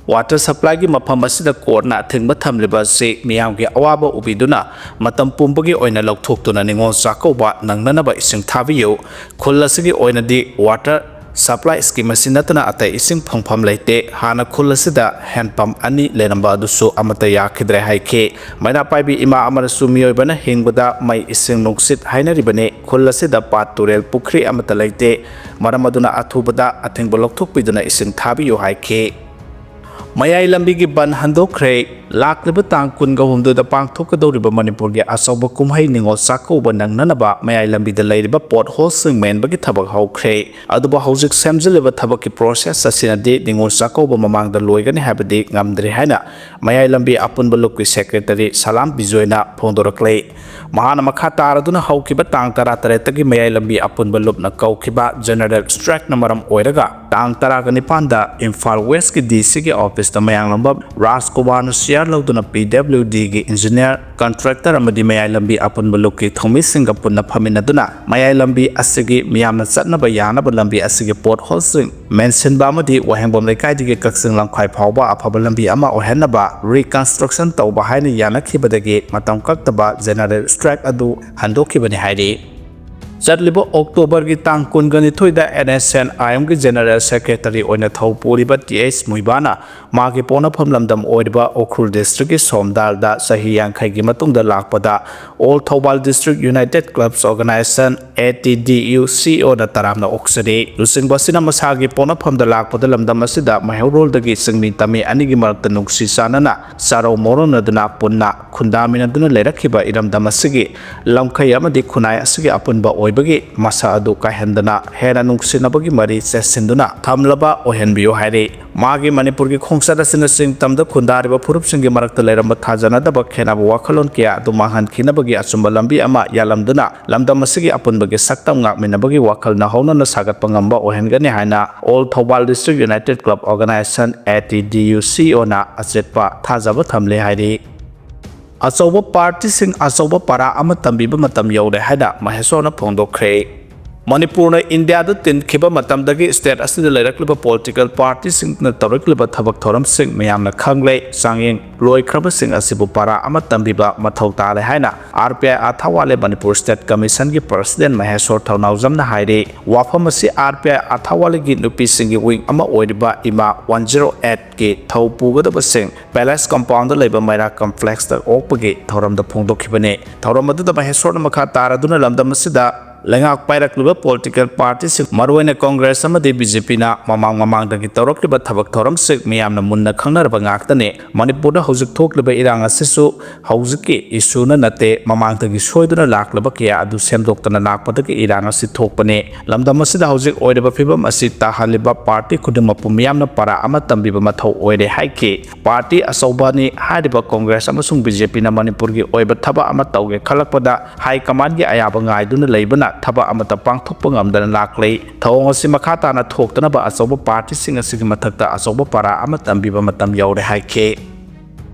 water supply-ꯒꯤ ꯃꯐꯝ ꯑꯁꯤꯗ court-ꯅ ꯑꯊꯤꯡꯕ ꯊꯝꯂꯤꯕ ꯑꯁꯤ ꯃꯤꯌꯥꯝꯒꯤ ꯑꯋꯥꯕ ꯎꯕꯤꯗꯨꯅ ꯃꯇꯝ ꯄꯨꯝꯕꯒꯤ ꯑꯣꯏꯅ ꯂꯧꯊꯣꯛꯇꯨꯅ ꯅꯤꯉꯣꯜ ꯆꯥꯛꯀꯧꯕ ꯅꯪꯅꯅꯕ ꯏꯁꯤꯡ ꯊꯥꯕꯤꯌꯨ꯫ ꯈꯨꯜ ꯑꯁꯤꯒꯤ ꯑꯣꯏꯅꯗꯤ water ꯁꯄ꯭ꯂꯥꯏ ꯁ꯭ꯀꯤꯝ ꯑꯁꯤ ꯅꯠꯇꯅ ꯑꯇꯩ ꯏꯁꯤꯡ ꯐꯪꯐꯝ ꯂꯩꯇꯦ꯫ ꯍꯥꯟꯅ ꯈꯨꯜ ꯑꯁꯤꯗ ꯍꯦꯟ ꯄꯝ ꯑꯅꯤ ꯂꯩꯔꯝꯕ ꯑꯗꯨꯁꯨ ꯑꯃꯠꯇ ꯌꯥꯈꯤꯗ꯭ꯔꯦ ꯍꯥꯏꯈꯤ꯫ ꯃꯩꯔꯥ ꯄꯥꯏꯕꯤ ꯏꯃꯥ ꯑꯃꯅꯁꯨ ꯃꯤꯑꯣꯏꯕꯅ ꯍꯤꯡꯕꯗ ꯃꯩ, ꯏꯁꯤꯡ, ꯅꯨꯡꯁꯤꯠ ꯍꯥꯏꯅꯔꯤꯕꯅꯤ꯫ ꯈꯨꯜ ꯑꯁꯤꯗ ꯄꯥꯠ, ꯇꯨꯔꯦꯜ, ꯄꯨꯈ꯭ꯔꯤ ꯑꯃꯠꯇ ꯂꯩꯇꯦ꯫ ꯃꯔꯝ ꯑꯗꯨꯅ ꯑꯊꯨꯕꯗ ꯑꯊꯤꯡꯕ ꯂꯧꯊꯣꯛꯄꯤꯗꯨꯅ ꯏꯁꯤꯡ ꯊꯥꯕꯤꯌꯨ ꯍꯥꯏꯈꯤ꯫ ꯃꯌꯥꯏ ꯂꯝꯕꯤꯒꯤ ꯕꯟ ꯍꯟꯗꯣꯛꯈ꯭ꯔꯦ꯫ ꯂꯥꯛꯂꯤꯕ ꯇꯥꯡ ꯀꯨꯟꯒ ꯍꯨꯝꯗꯣꯏꯗ ꯄꯥꯡꯊꯣꯛꯀꯗꯧꯔꯤꯕ ꯃꯅꯤꯄꯨꯔꯒꯤ ꯑꯆꯧꯕ ꯀꯨꯝꯍꯩ ꯅꯤꯉꯣꯜ ꯆꯥꯛꯀꯧꯕ ꯅꯪꯅꯅꯕ ꯃꯌꯥꯏ ꯂꯝꯕꯤꯗ ꯂꯩꯔꯤꯕ ꯄꯣꯠ ꯍꯣꯜꯁꯤꯡ ꯃꯦꯟꯕꯒꯤ ꯊꯕꯛ ꯍꯧꯈ꯭ꯔꯦ꯫ ꯑꯗꯨꯕꯨ ꯍꯧꯖꯤꯛ ꯁꯦꯝꯖꯤꯜꯂꯤꯕ ꯊꯕꯛꯀꯤ ꯄ꯭ꯔꯣꯁꯦꯁ ꯑꯁꯤꯅꯗꯤ ꯅꯤꯉꯣꯜ ꯆꯥꯛꯀꯧꯕ ꯃꯃꯥꯡꯗ ꯂꯣꯏꯒꯅꯤ ꯍꯥꯏꯕꯗꯤ ꯉꯝꯗ꯭ꯔꯤ ꯍꯥꯏꯅ ꯃꯌꯥꯏ ꯂꯝꯕꯤ ꯑꯄꯨꯟꯕ ꯂꯨꯞꯀꯤ ꯁꯦꯀ꯭ꯔꯦꯇꯔꯤ ꯁꯂꯥꯝ ꯕꯤꯖꯣꯏꯅ ꯐꯣꯡꯗꯣꯔꯛꯂꯦ꯫ ꯃꯍꯥꯛꯅ ꯃꯈꯥ ꯇꯥꯔꯗꯨꯅ ꯍꯧꯈꯤꯕ ꯇꯥꯡ ꯇꯔꯥꯇꯔꯦꯠꯇꯒꯤ ꯃꯌꯥꯏ ꯂꯝꯕꯤ ꯑꯄꯨꯟꯕ ꯂꯨꯞꯅ ꯀꯧꯈꯤꯕ ꯖꯦꯅꯔꯦꯜ ꯁ꯭ꯇ꯭ꯔꯥꯏꯛꯅ ꯃꯔꯝ ꯑꯣꯏꯔꯒ ꯇꯥꯡ ꯇꯔꯥꯒ ꯅꯤꯄꯥꯟꯗ ꯏꯝꯐꯥꯜ ꯋꯦꯁꯀꯤ ꯗꯤ ꯁꯤꯒꯤ ꯑꯣꯐꯤꯁꯇ ꯃꯌꯥꯡꯂꯝꯕꯝ ꯔꯥꯖꯀꯨꯃꯥꯔꯅ ꯁꯤꯌꯥꯔ ꯂꯧꯗꯨꯅ ꯄꯤ ꯗꯕ꯭ꯂꯤꯎ ꯗꯤꯒꯤ ꯏꯟꯖꯤꯅꯤꯌꯥꯔ, ꯀꯟꯇ꯭ꯔꯦꯛꯇꯔ ꯑꯃꯗꯤ ꯃꯌꯥꯏ ꯂꯝꯕꯤ ꯑꯄꯨꯟꯕ ꯂꯨꯞꯀꯤ ꯊꯧꯃꯤꯁꯤꯡꯒ ꯄꯨꯟꯅ ꯐꯝꯃꯤꯟꯅꯗꯨꯅ ꯃꯌꯥꯏ ꯂꯝꯕꯤ ꯑꯁꯤꯒꯤ ꯃꯤꯌꯥꯝꯅ ꯆꯠꯅꯕ ꯌꯥꯅꯕ ꯂꯝꯕꯤ ꯑꯁꯤꯒꯤ ꯄꯣꯠ ꯍꯣꯜꯁꯤꯡ ꯃꯦꯟꯁꯤꯟꯕ ꯑꯃꯗꯤ ꯋꯥꯍꯦꯡꯕꯝ ꯂꯩꯀꯥꯏꯗꯒꯤ ꯀꯛꯆꯤꯡ ꯂꯝꯈꯥꯏ ꯐꯥꯎꯕ ꯑꯐꯕ ꯂꯝꯕꯤ ꯑꯃ ꯑꯣꯏꯍꯟꯅꯕ ꯔꯤꯀꯟꯁꯇ꯭ꯔꯛꯁꯟ ꯇꯧꯕ ꯍꯥꯏꯅ ꯌꯥꯅꯈꯤꯕꯗꯒꯤ ꯃꯇꯝ ꯀꯛꯇꯕ ꯖꯦꯅꯔꯦꯜ ꯁ꯭ꯇ꯭ꯔꯥꯏꯛ ꯑꯗꯨ ꯍꯟꯗꯣꯛꯈꯤꯕꯅꯤ ꯍꯥꯏꯔꯤ꯫ ꯆꯠꯂꯤꯕ ꯑꯣꯛꯇꯣꯕꯔꯒꯤ ꯇꯥꯡ ꯀꯨꯟꯒ ꯅꯤꯊꯣꯏꯗ ꯑꯦꯟ ꯑꯦꯁ ꯑꯦꯟ ꯑꯥꯏ ꯑꯦꯝꯒꯤ ꯖꯦꯅꯔꯦꯜ ꯁꯦꯀ꯭ꯔꯦꯇꯔꯤ ꯑꯣꯏꯅ ꯊꯧ ꯄꯨꯔꯤꯕ ꯇꯤ ꯑꯩꯆ ꯃꯨꯏꯕꯥꯅ ꯃꯥꯒꯤ ꯄꯣꯛꯅꯐꯝ ꯂꯝꯗꯝ ꯑꯣꯏꯔꯤꯕ ꯎꯈ꯭ꯔꯨꯜ ꯗꯤꯁꯇ꯭ꯔꯤꯛꯀꯤ ꯁꯣꯝꯗꯥꯜꯗ ꯆꯍꯤ ꯌꯥꯡꯈꯩꯒꯤ ꯃꯇꯨꯡꯗ ꯂꯥꯛꯄꯗ All Thoubal District United Clubs Organization, A T D U C O ꯅ ꯇꯔꯥꯝꯅ ꯑꯣꯛꯆꯔꯤ꯫ ꯂꯨꯆꯤꯡꯕ ꯑꯁꯤꯅ ꯃꯁꯥꯒꯤ ꯄꯣꯛꯅꯐꯝꯗ ꯂꯥꯛꯄꯗ ꯂꯝꯗꯝ ꯑꯁꯤꯗ ꯃꯩꯍꯧꯔꯣꯜꯗꯒꯤ ꯆꯤꯡꯃꯤ ꯇꯝꯃꯤ ꯑꯅꯤꯒꯤ ꯃꯔꯛꯇ ꯅꯨꯡꯁꯤ ꯆꯥꯟꯅꯅ ꯆꯥꯔꯧ ꯃꯧꯔꯧꯅꯗꯨꯅ ꯄꯨꯟꯅ ꯈꯨꯟꯗꯥꯃꯤꯟꯅꯗꯨꯅ ꯂꯩꯔꯛꯈꯤꯕ ꯏꯔꯝꯗꯝ ꯑꯁꯤꯒꯤ ꯂꯝꯈꯩ ꯑꯃꯗꯤ ꯈꯨꯟꯅꯥꯏ ꯑꯁꯤꯒꯤ ꯑꯄꯨꯟꯕ ꯑꯣꯏꯕꯒꯤ ꯃꯁꯛ ꯑꯗꯨ ꯀꯥꯏꯍꯟꯗꯅ ꯍꯦꯟꯅ ꯅꯨꯡꯁꯤꯅꯕꯒꯤ ꯃꯔꯤ ꯆꯦꯠꯁꯤꯟꯗꯨꯅ ꯊꯝꯂꯕ ꯑꯣꯏꯍꯟꯕꯤꯌꯨ ꯍꯥꯏꯔꯤ꯫ ꯃꯥꯒꯤ ꯃꯅꯤꯄꯨꯔꯒꯤ ꯈꯣꯡꯆꯠ ꯑꯁꯤꯅ ꯆꯤꯡ ꯇꯝꯗ ꯈꯨꯟꯗꯥꯔꯤꯕ ꯐꯨꯔꯨꯞꯁꯤꯡꯒꯤ ꯃꯔꯛꯇ ꯂꯩꯔꯝꯕ ꯊꯥꯖꯅꯗꯕ ꯈꯦꯟꯅꯕ ꯋꯥꯈꯜꯂꯣꯟ ꯀꯌꯥ ꯑꯗꯨ ꯃꯥꯡꯍꯟꯈꯤꯅꯕꯒꯤ ꯑꯆꯨꯝꯕ ꯂꯝꯕꯤ ꯑꯃ ꯌꯥꯜꯂꯝꯗꯨꯅ ꯂꯝꯗꯝ ꯑꯁꯤꯒꯤ ꯑꯄꯨꯟꯕꯒꯤ ꯁꯛꯇꯝ ꯉꯥꯛꯃꯤꯟꯅꯕꯒꯤ ꯋꯥꯈꯜ ꯅꯧꯍꯧꯅꯅ ꯁꯥꯒꯠꯄ ꯉꯝꯕ ꯑꯣꯏꯍꯟꯒꯅꯤ ꯍꯥꯏꯅ All Thoubal District United Club Organization, A T D U C O ꯅ ꯑꯆꯦꯠꯄ ꯊꯥꯖꯕ ꯊꯝꯂꯤ ꯍꯥꯏꯔꯤ꯫ ꯑꯆꯧꯕ ꯄꯥꯔꯇꯤꯁꯤꯡ ꯑꯆꯧꯕ ꯄꯔꯥ ꯑꯃ ꯇꯝꯕꯤꯕ ꯃꯇꯝ ꯌꯧꯔꯦ ꯍꯥꯏꯅ ꯃꯍꯦꯁꯣꯔꯅ ꯐꯣꯡꯗꯣꯛꯈ꯭ꯔꯦ꯫ ꯃꯅꯤꯄꯨꯔꯅ ꯏꯟꯗꯤꯌꯥꯗ ꯇꯤꯟꯈꯤꯕ ꯃꯇꯝꯗꯒꯤ state ꯑꯁꯤꯗ ꯂꯩꯔꯛꯂꯤꯕ political partyꯁꯤꯡꯅ ꯇꯧꯔꯛꯂꯤꯕ ꯊꯕꯛ ꯊꯧꯔꯝꯁꯤꯡ ꯃꯌꯥꯝꯅ ꯈꯪꯂꯦ꯫ ꯆꯥꯡꯌꯦꯡ ꯂꯣꯏꯈ꯭ꯔꯕꯁꯤꯡ ꯑꯁꯤꯕꯨ ꯄꯥꯔꯥ ꯑꯃ ꯇꯝꯕꯤꯕ ꯃꯊꯧ ꯇꯥꯔꯦ ꯍꯥꯏꯅ R P I ꯑꯊꯥꯋꯥꯂꯦ Manipur State Commissionꯒꯤ President ꯃꯍꯦꯁ꯭ꯋꯔ ꯊꯧꯅꯥꯎꯖꯝꯅ ꯍꯥꯏꯔꯤ꯫ ꯋꯥꯐꯝ ꯑꯁꯤ R P I ꯑꯊꯥꯋꯥꯂꯦꯒꯤ ꯅꯨꯄꯤꯁꯤꯡꯒꯤ wing ꯑꯃ ꯑꯣꯏꯔꯤꯕ ꯏꯃꯥ one zero eight ꯀꯤ ꯊꯧ ꯄꯨꯒꯗꯕꯁꯤꯡ Palace Compoundꯗ ꯂꯩꯕ ꯃꯩꯔꯥ Complexꯇ ꯑꯣꯛꯄꯒꯤ ꯊꯧꯔꯝꯗ ꯐꯣꯡꯗꯣꯛꯈꯤꯕꯅꯤ꯫ ꯊꯧꯔꯝ ꯑꯗꯨꯗ ꯃꯍꯦꯁ꯭ꯋꯔꯅ ꯃꯈꯥ ꯇꯥꯔꯗꯨꯅ ꯂꯝꯗꯝ ꯑꯁꯤꯗ ꯂꯩꯉꯥꯛ ꯄꯥꯏꯔꯛꯂꯤꯕ political partyꯁꯤꯡ, ꯃꯔꯨꯑꯣꯏꯅ Congress ꯑꯃꯗꯤ BJPꯅ ꯃꯃꯥꯡ ꯃꯃꯥꯡꯗꯒꯤ ꯇꯧꯔꯛꯂꯤꯕ ꯊꯕꯛ ꯊꯧꯔꯝꯁꯤꯡ ꯃꯤꯌꯥꯝꯅ ꯃꯨꯟꯅ ꯈꯪꯅꯔꯕ ꯉꯥꯛꯇꯅꯤ꯫ ꯃꯅꯤꯄꯨꯔꯗ ꯍꯧꯖꯤꯛ ꯊꯣꯛꯂꯤꯕ ꯏꯔꯥꯡ ꯑꯁꯤꯁꯨ ꯍꯧꯖꯤꯛꯀꯤ issueꯅ ꯅꯠꯇꯦ, ꯃꯃꯥꯡꯗꯒꯤ ꯁꯣꯏꯗꯨꯅ ꯂꯥꯛꯂꯕ ꯀꯌꯥ ꯑꯗꯨ ꯁꯦꯝꯗꯣꯛꯇꯅ ꯂꯥꯛꯄꯗꯒꯤ ꯏꯔꯥꯡ ꯑꯁꯤ ꯊꯣꯛꯄꯅꯤ꯫ ꯂꯝꯗꯝ ꯑꯁꯤꯗ ꯍꯧꯖꯤꯛ ꯑꯣꯏꯔꯤꯕ ꯐꯤꯕꯝ ꯑꯁꯤ ꯇꯥꯍꯜꯂꯤꯕ party ꯈꯨꯗꯤꯡꯃꯛꯄꯨ ꯃꯤꯌꯥꯝꯅ ꯄꯥꯔꯥ ꯑꯃ ꯇꯝꯕꯤꯕ ꯃꯊꯧ ꯑꯣꯏꯔꯦ ꯍꯥꯏꯈꯤ꯫ Party ꯑꯆꯧꯕ ꯑꯅꯤ ꯍꯥꯏꯔꯤꯕ Congress ꯑꯃꯁꯨꯡ BJPꯅ ꯃꯅꯤꯄꯨꯔꯒꯤ ꯑꯣꯏꯕ ꯊꯕꯛ ꯑꯃ ꯇꯧꯒꯦ ꯈꯜꯂꯛꯄꯗ high commandꯒꯤ ꯑꯌꯥꯕ ꯉꯥꯏꯗꯨꯅ ꯂꯩꯕꯅ ꯊꯕꯛ ꯑꯃꯠꯇ ꯄꯥꯡꯊꯣꯛꯄ ꯉꯝꯗꯅ ꯂꯥꯛꯂꯤ꯫ ꯊꯧꯑꯣꯡ ꯑꯁꯤ ꯃꯈꯥ ꯇꯥꯅ ꯊꯣꯛꯇꯅꯕ ꯑꯆꯧꯕ partyꯁꯤꯡ ꯑꯁꯤꯒꯤ ꯃꯊꯛꯇ ꯑꯆꯧꯕ ꯄꯥꯔꯥ ꯑꯃ ꯇꯝꯕꯤꯕ ꯃꯇꯝ ꯌꯧꯔꯦ ꯍꯥꯏꯈꯤ꯫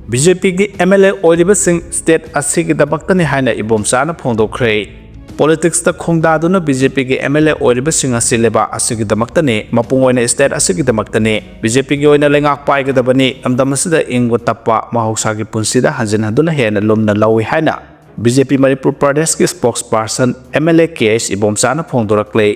BJPꯒꯤ MLA ꯑꯣꯏꯔꯤꯕꯁꯤꯡ state ꯑꯁꯤꯒꯤꯗꯃꯛꯇꯅꯤ ꯍꯥꯏꯅ ꯏꯕꯣꯝꯆꯥꯅ ꯐꯣꯡꯗꯣꯛꯈ꯭ꯔꯦ꯫ Politicsꯇ ꯈꯣꯡꯗꯥꯗꯨꯅ BJPꯒꯤ MLA ꯑꯣꯏꯔꯤꯕꯁꯤꯡ ꯑꯁꯤ ꯂꯩꯕꯥꯛ ꯑꯁꯤꯒꯤꯗꯃꯛꯇꯅꯤ, ꯃꯄꯨꯡ ꯑꯣꯏꯅ state ꯑꯁꯤꯒꯤꯗꯃꯛꯇꯅꯤ꯫ BJPꯒꯤ ꯑꯣꯏꯅ ꯂꯩꯉꯥꯛ ꯄꯥꯏꯒꯗꯕꯅꯤ, ꯂꯝꯗꯝ ꯑꯁꯤꯗ ꯏꯪꯕ ꯇꯞꯄ ꯃꯍꯧꯁꯥꯒꯤ ꯄꯨꯟꯁꯤꯗ ꯍꯟꯖꯤꯟ ꯍꯟꯗꯨꯅ ꯍꯦꯟꯅ ꯂꯨꯝꯅ ꯂꯧꯏ ꯍꯥꯏꯅ BJP ꯃꯅꯤꯄꯨꯔ ꯄ꯭ꯔꯗꯦꯁꯀꯤ spokesperson MLA ꯀꯦ ꯑꯩꯆ ꯏꯕꯣꯝꯆꯥꯅ ꯐꯣꯡꯗꯣꯔꯛꯂꯦ꯫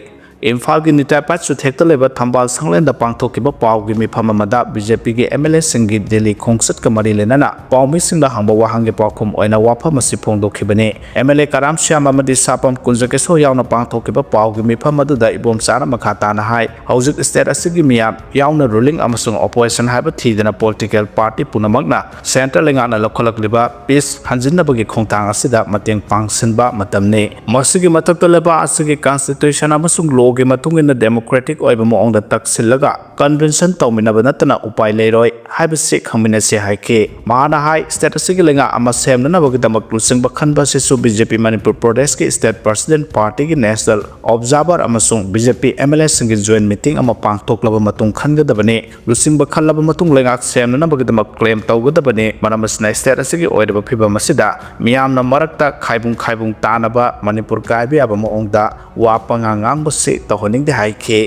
ꯏꯝꯐꯥꯜꯒꯤ ꯅꯤꯇꯥꯏꯄꯥꯠ ꯆꯨꯊꯦꯛꯇ ꯂꯩꯕ ꯊꯝꯕꯥꯜ ꯁꯪꯂꯦꯟꯗ ꯄꯥꯡꯊꯣꯛꯈꯤꯕ ꯄꯥꯎꯒꯤ ꯃꯤꯐꯝ ꯑꯃꯗ BJPꯒꯤ MLAꯁꯤꯡꯒꯤ ꯗꯤꯜꯂꯤ ꯈꯣꯡꯆꯠꯀ ꯃꯔꯤ ꯂꯩꯅꯅ ꯄꯥꯎꯃꯤꯁꯤꯡꯗ ꯍꯪꯕ ꯋꯥꯍꯪꯒꯤ ꯄꯥꯎꯈꯨꯝ ꯑꯣꯏꯅ ꯋꯥꯐꯝ ꯑꯁꯤ ꯐꯣꯡꯗꯣꯛꯈꯤꯕꯅꯤ꯫ MLA ꯀꯔꯥꯝ ꯁ꯭ꯌꯥꯝ ꯑꯃꯗꯤ ꯁꯥꯄꯝ ꯀꯨꯟꯖꯀꯦꯁꯣꯔ ꯌꯥꯎꯅ ꯄꯥꯡꯊꯣꯛꯈꯤꯕ ꯄꯥꯎꯒꯤ ꯃꯤꯐꯝ ꯑꯗꯨꯗ ꯏꯕꯣꯝꯆꯥꯅ ꯃꯈꯥ ꯇꯥꯅ ꯍꯥꯏ, ꯍꯧꯖꯤꯛ state ꯑꯁꯤꯒꯤ ꯃꯤꯌꯥꯝ ꯌꯥꯎꯅ ruling ꯑꯃꯁꯨꯡ opposition ꯍꯥꯏꯕ ꯊꯤꯗꯅ political party ꯄꯨꯝꯅꯃꯛꯅ centre ꯂꯩꯉꯥꯛꯅ ꯂꯧꯈꯠꯂꯛꯂꯤꯕ peace ꯍꯟꯖꯤꯟꯅꯕꯒꯤ ꯈꯣꯡꯊꯥꯡ ꯑꯁꯤꯗ ꯃꯇꯦꯡ ꯄꯥꯡꯁꯤꯟꯕ ꯃꯇꯝꯅꯤ꯫ ꯃꯁꯤꯒꯤ ꯃꯊꯛꯇ ꯂꯩꯕꯥꯛ ꯑꯁꯤꯒꯤ constitution ꯑꯃꯁꯨꯡ law ꯒꯤ ꯃꯇꯨꯡ ꯏꯟꯅ democratic ꯑꯣꯏꯕ ꯃꯑꯣꯡꯗ ꯇꯛꯁꯤꯜꯂꯒ convention ꯇꯧꯃꯤꯟꯅꯕ ꯅꯠꯇꯅ ꯎꯄꯥꯏ ꯂꯩꯔꯣꯏ ꯍꯥꯏꯕꯁꯤ ꯈꯪꯃꯤꯟꯅꯁꯤ ꯍꯥꯏꯈꯤ꯫ ꯃꯍꯥꯛꯅ ꯍꯥꯏ, state ꯑꯁꯤꯒꯤ ꯂꯩꯉꯥꯛ ꯑꯃ ꯁꯦꯝꯅꯅꯕꯒꯤꯗꯃꯛ ꯂꯨꯆꯤꯡꯕ ꯈꯟꯕ ꯑꯁꯤꯁꯨ B J P ꯃꯅꯤꯄꯨꯔ ꯄ꯭ꯔꯗꯦꯁꯀꯤ state president party ꯒꯤ national observer ꯑꯃꯁꯨꯡ B J P M L A ꯁꯤꯡꯒꯤ joint meeting ꯑꯃ ꯄꯥꯡꯊꯣꯛꯂꯕ ꯃꯇꯨꯡ ꯈꯟꯒꯗꯕꯅꯤ꯫ ꯂꯨꯆꯤꯡꯕ ꯈꯜꯂꯕ ꯃꯇꯨꯡ ꯂꯩꯉꯥꯛ ꯁꯦꯝꯅꯅꯕꯒꯤꯗꯃꯛ claim ꯇꯧꯒꯗꯕꯅꯤ꯫ ꯃꯔꯝ ꯑꯁꯤꯅ state ꯑꯁꯤꯒꯤ ꯑꯣꯏꯔꯤꯕ ꯐꯤꯕꯝ ꯑꯁꯤꯗ ꯃꯤꯌꯥꯝꯅ ꯃꯔꯛꯇ ꯈꯥꯏꯕꯨꯡ ꯈꯥꯏꯕꯨꯡ ꯇꯥꯅꯕ ꯃꯅꯤꯄꯨꯔ ꯀꯥꯏꯕ ꯌꯥꯕ ꯃꯑꯣꯡꯗ ꯋꯥ ꯄꯉꯥꯡ ꯉꯥꯡꯕꯁꯤ ꯇꯧꯍꯟꯅꯤꯡꯗꯦ ꯍꯥꯏꯈꯤ꯫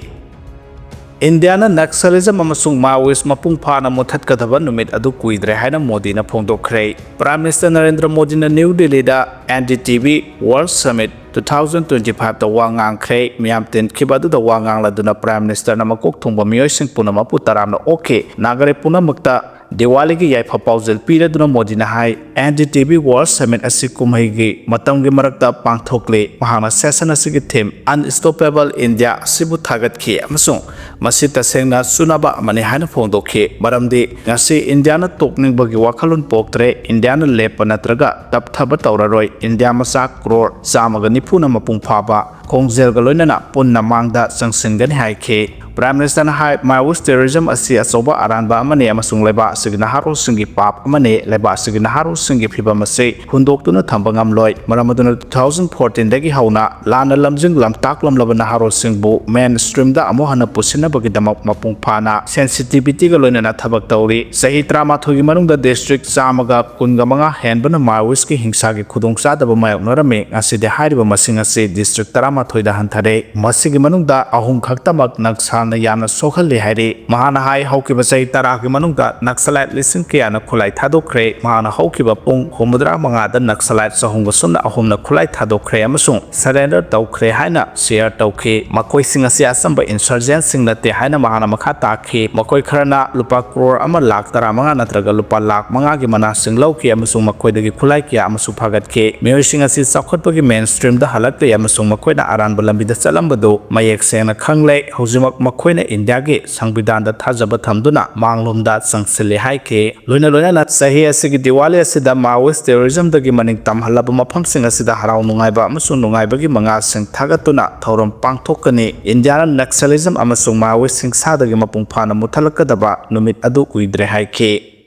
ꯏꯟꯗꯤꯌꯥꯅ Naxalism ꯑꯃꯁꯨꯡ Maoist ꯃꯄꯨꯡ ꯐꯥꯅ ꯃꯨꯠꯊꯠꯀꯗꯕ ꯅꯨꯃꯤꯠ ꯑꯗꯨ ꯀꯨꯏꯗ꯭ꯔꯦ ꯍꯥꯏꯅ ꯃꯣꯗꯤꯅ ꯐꯣꯡꯗꯣꯛꯈ꯭ꯔꯦ꯫ Prime Minister ꯅꯔꯦꯟꯗ꯭ꯔ ꯃꯣꯗꯤꯅ ꯅ꯭ꯌꯨ ꯗꯤꯜꯂꯤꯗ N D T V World Summit two thousand twenty five ꯇ ꯋꯥ ꯉꯥꯡꯈ꯭ꯔꯦ꯫ ꯃꯤꯌꯥꯝ ꯇꯤꯟꯈꯤꯕ ꯑꯗꯨꯗ ꯋꯥ ꯉꯥꯡꯂꯗꯨꯅ Prime Minister ꯅ ꯃꯀꯣꯛ ꯊꯣꯡꯕ ꯃꯤꯑꯣꯏꯁꯤꯡ ꯄꯨꯝꯅꯃꯛꯄꯨ ꯇꯔꯥꯝꯅ ꯑꯣꯛꯈꯤ꯫ ꯅꯥꯒꯔꯤꯛ ꯄꯨꯝꯅꯃꯛꯇ ꯗꯤꯋꯥꯂꯤꯒꯤ ꯌꯥꯏꯐ ꯄꯥꯎꯖꯦꯜ ꯄꯤꯔꯗꯨꯅ ꯃꯣꯗꯤꯅ ꯍꯥꯏ, N D T V World Summit ꯑꯁꯤ ꯀꯨꯝꯍꯩꯒꯤ ꯃꯇꯝꯒꯤ ꯃꯔꯛꯇ ꯄꯥꯡꯊꯣꯛꯂꯤ꯫ ꯃꯍꯥꯛꯅ session ꯑꯁꯤꯒꯤ theme Unstoppable India ꯑꯁꯤꯕꯨ ꯊꯥꯒꯠꯈꯤ ꯑꯃꯁꯨꯡ ꯃꯁꯤ ꯇꯁꯦꯡꯅ ꯆꯨꯅꯕ ꯑꯃꯅꯤ ꯍꯥꯏꯅ ꯐꯣꯡꯗꯣꯛꯈꯤ, ꯃꯔꯝꯗꯤ ꯉꯁꯤ ꯏꯟꯗꯤꯌꯥꯅ ꯇꯣꯛꯅꯤꯡꯕꯒꯤ ꯋꯥꯈꯜꯂꯣꯟ ꯄꯣꯛꯇ꯭ꯔꯦ, ꯏꯟꯗꯤꯌꯥꯅ ꯂꯦꯞꯄ ꯅꯠꯇ꯭ꯔꯒ ꯇꯞꯊꯕ ꯇꯧꯔꯔꯣꯏ꯫ ꯏꯟꯗꯤꯌꯥ ꯃꯆꯥ ꯀ꯭ꯔꯣꯔ ꯆꯥꯝꯃꯒ ꯅꯤꯐꯨꯅ ꯃꯄꯨꯡ ꯐꯥꯕ ꯈꯣꯡꯖꯦꯜꯒ ꯂꯣꯏꯅꯅ ꯄꯨꯟꯅ ꯃꯥꯡꯗ ꯆꯪꯁꯤꯟꯒꯅꯤ ꯍꯥꯏꯈꯤ꯫ Prime Minister ꯅ ꯍꯥꯏ, Maoist terrorism ꯑꯁꯤ ꯑꯆꯧꯕ ꯑꯔꯥꯟꯕ ꯑꯃꯅꯤ ꯑꯃꯁꯨꯡ ꯂꯩꯕꯥꯛ ꯑꯁꯤꯒꯤ ꯅꯍꯥꯔꯣꯜꯁꯤꯡꯒꯤ ꯄꯥꯞ ꯑꯃꯅꯤ꯫ ꯂꯩꯕꯥꯛ ꯑꯁꯤꯒꯤ ꯅꯍꯥꯔꯣꯜꯁꯤꯡꯒꯤ ꯐꯤꯚꯝ ꯑꯁꯤ ꯍꯨꯟꯗꯣꯛꯇꯨꯅ ꯊꯝꯕ ꯉꯝꯂꯣꯏ꯫ ꯃꯔꯝ ꯑꯗꯨꯅ two thousand fourteen ꯗꯒꯤ ꯍꯧꯅ ꯂꯥꯟꯅ ꯂꯝꯖꯤꯡ ꯂꯝꯇꯥꯛꯂꯝꯂꯕ ꯅꯍꯥꯔꯣꯜꯁꯤꯡꯕꯨ mainstream ꯗ ꯑꯃꯨꯛ ꯍꯟꯅ ꯄꯨꯁꯤꯟꯅꯕꯒꯤꯗꯃꯛ ꯃꯄꯨꯡ ꯐꯥꯅ sensitivity ꯒ ꯂꯣꯏꯅꯅ ꯊꯕꯛ ꯇꯧꯔꯤ꯫ ꯆꯍꯤ ꯇꯔꯥꯃꯥꯊꯣꯏꯒꯤ ꯃꯅꯨꯡꯗ district ꯆꯥꯝꯃꯒ ꯀꯨꯟꯒ ꯃꯉꯥ ꯍꯦꯟꯕꯅ Maoist ꯀꯤ ꯍꯤꯡꯁꯥꯒꯤ ꯈꯨꯗꯣꯡꯆꯥꯗꯕ ꯃꯥꯌꯣꯛꯅꯔꯝꯃꯤ꯫ ꯉꯁꯤꯗꯤ ꯍꯥꯏꯔꯤꯕ ꯃꯁꯤꯡ ꯑꯁꯤ district ꯇꯔꯥꯃꯥꯊꯣꯏꯗ ꯍꯟꯊꯔꯦ꯫ ꯃꯁꯤꯒꯤ ꯃꯅꯨꯡꯗ ꯑꯍꯨꯝ ꯈꯛꯇꯃꯛ ꯅꯛꯁꯥꯜꯅ ꯌꯥꯝꯅ ꯁꯣꯛꯍꯜꯂꯤ ꯍꯥꯏꯔꯤ꯫ ꯃꯍꯥꯛꯅ ꯍꯥꯏ, ꯍꯧꯈꯤꯕ ꯆꯍꯤ ꯇꯔꯥꯒꯤ ꯃꯅꯨꯡꯗ Naxalite ꯂꯤꯁꯤꯡ ꯀꯌꯥꯅ ꯈꯨꯠꯂꯥꯏ ꯊꯥꯗꯣꯛꯈ꯭ꯔꯦ꯫ ꯃꯍꯥꯛꯅ ꯍꯧꯈꯤꯕ ꯄꯨꯡ ꯍꯨꯝꯐꯨꯇꯔꯥ ꯃꯉꯥꯗ Naxalite ꯆꯍꯨꯝꯒ ꯁꯨꯞꯅ ꯑꯍꯨꯝꯅ ꯈꯨꯠꯂꯥꯏ ꯊꯥꯗꯣꯛꯈ꯭ꯔꯦ ꯑꯃꯁꯨꯡ surrender ꯇꯧꯈ꯭ꯔꯦ ꯍꯥꯏꯅ share ꯇꯧꯈꯤ꯫ ꯃꯈꯣꯏꯁꯤꯡ ꯑꯁꯤ ꯑꯆꯝꯕ insurgent ꯁꯤꯡ ꯅꯠꯇꯦ ꯍꯥꯏꯅ ꯃꯍꯥꯛꯅ ꯃꯈꯥ ꯇꯥꯈꯤ꯫ ꯃꯈꯣꯏ ꯈꯔꯅ ꯂꯨꯄꯥ ꯀ꯭ꯔꯣꯔ ꯑꯃ ꯂꯥꯈ ꯇꯔꯥꯃꯉꯥ ꯅꯠꯇ꯭ꯔꯒ ꯂꯨꯄꯥ ꯂꯥꯈ ꯃꯉꯥꯒꯤ ꯃꯅꯥꯁꯤꯡ ꯂꯧꯈꯤ ꯑꯃꯁꯨꯡ ꯃꯈꯣꯏꯗꯒꯤ ꯈꯨꯠꯂꯥꯏ ꯀꯌꯥ ꯑꯃꯁꯨ ꯐꯥꯒꯠꯈꯤ꯫ ꯃꯤꯑꯣꯏꯁꯤꯡ ꯑꯁꯤ ꯆꯥꯎꯈꯠꯄꯒꯤ mainstream ꯗ ꯍꯜꯂꯛꯂꯤ ꯑꯃꯁꯨꯡ ꯃꯈꯣꯏꯅ ꯑꯔꯥꯟꯕ ꯂꯝꯕꯤꯗ ꯆꯠꯂꯝꯕꯗꯨ ꯃꯌꯦꯛ ꯁꯦꯡꯅ ꯈꯪꯂꯦ꯫ ꯍꯧꯖꯤꯛꯃꯛ ꯑꯩꯈꯣꯏꯅ ꯏꯟꯗꯤꯌꯥꯒꯤ ꯁꯪꯕꯤꯙꯥꯟꯗ ꯊꯥꯖꯕ ꯊꯝꯗꯨꯅ ꯃꯥꯡꯂꯣꯝꯗ ꯆꯪꯁꯤꯜꯂꯤ ꯍꯥꯏꯈꯤ꯫ ꯂꯣꯏꯅ ꯂꯣꯏꯅꯅ ꯆꯍꯤ ꯑꯁꯤꯒꯤ ꯗꯤꯋꯥꯂꯤ ꯑꯁꯤꯗ Maoist terrorism ꯗꯒꯤ ꯃꯅꯤꯡ ꯇꯝꯍꯜꯂꯕ ꯃꯐꯝꯁꯤꯡ ꯑꯁꯤꯗ ꯍꯔꯥꯎ ꯅꯨꯡꯉꯥꯏꯕ ꯑꯃꯁꯨꯡ ꯅꯨꯡꯉꯥꯏꯕꯒꯤ ꯃꯉꯥꯜꯁꯤꯡ ꯊꯥꯒꯠꯇꯨꯅ ꯊꯧꯔꯝ ꯄꯥꯡꯊꯣꯛꯀꯅꯤ꯫ ꯏꯟꯗꯤꯌꯥꯅ Naxalism ꯑꯃꯁꯨꯡ Maoist ꯍꯤꯡꯁꯥꯗꯒꯤ ꯃꯄꯨꯡ ꯐꯥꯅ ꯃꯨꯠꯊꯠꯂꯛꯀꯗꯕ ꯅꯨꯃꯤꯠ ꯑꯗꯨ ꯀꯨꯏꯗ꯭ꯔꯦ ꯍꯥꯏꯈꯤ꯫